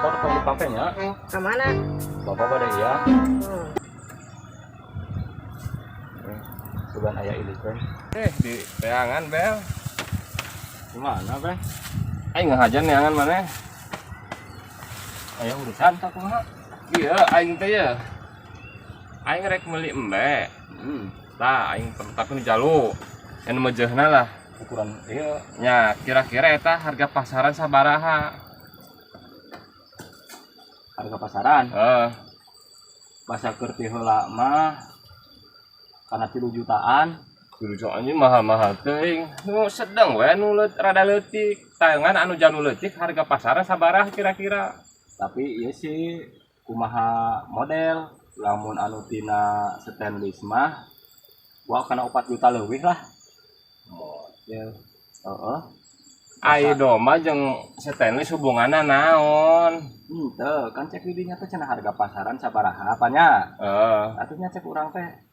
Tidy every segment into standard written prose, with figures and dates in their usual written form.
Motor tong dipake nya. Ka mana? Bapak pada iya. Sugan aya ilikeun. Eh, di teangan, Bel. Gimana, Beh? Aing ngahajan neangan mana? Aya urusan tak kumaha? Iya, aing teh ya. Aing rek meuli embe. Tah, aing tapi nu jalu. Anu mejeuhna lah. Ukuran iya. Nya, kira-kira eta harga pasaran sabaraha? Harga pasaran. Heeh. Basa keur ti heula mah kana 3 jutaan. Kudu anjing mahal-mahal teuing. Nu sedeng we nu rada leutik. Taengan anu jalu leutik harga pasaran sabaraha kira-kira? Tapi iya sih, kumaha model, lamun anu tina stainless mah wah kana 4 juta leuwih lah. Model. Heeh. Ai domba jeung stainless hubunganna naon? Henteu, kan cek di dinya teh cenah harga pasaran sabaraha apanya? Heeh. Atuh nya cek urang teh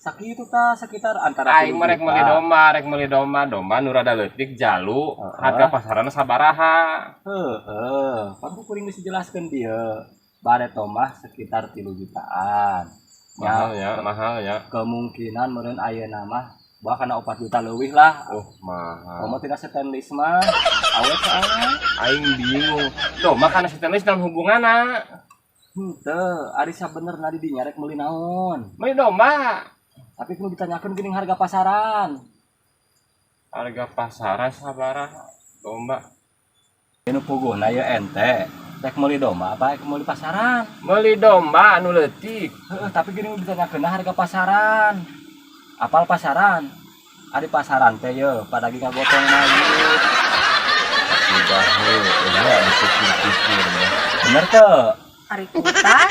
sakitu tah, sekitar antara Aing 3 mah rek juta. Meuli domba, rek meuli domba, domba nu rada leutik jalu, harga pasaran sabaraha? Heeh, kan ku kuring geus dijelaskeun dieu. Bareto mah sekitar 3 jutaan. Mahal ya, mahal ya. Kemungkinan meureun ayeuna mah bah kana 4 juta leuwih lah. Oh, mahal. Komo tina stainless mah awet soalnya. Aing bingung. Domba kana stainless naon hubunganna? Henteu, ari sabenerna di dinya rek meuli naon? Meuli domba. Tapi kudu ditanyakeun geuning harga pasaran. Harga pasaran sabaraha domba? Nu puguhna ye ente rek meuli domba apa rek meuli pasaran? Meuli domba anu leutik. Heeh, tapi geuning ditanyakeun harga pasaran. Apal pasaran? Ari pasaran teh ye pada lagi ngagotong mayit. Sudah heuh, nya dipikir-pikir mah. Bener teu? Ari kutan.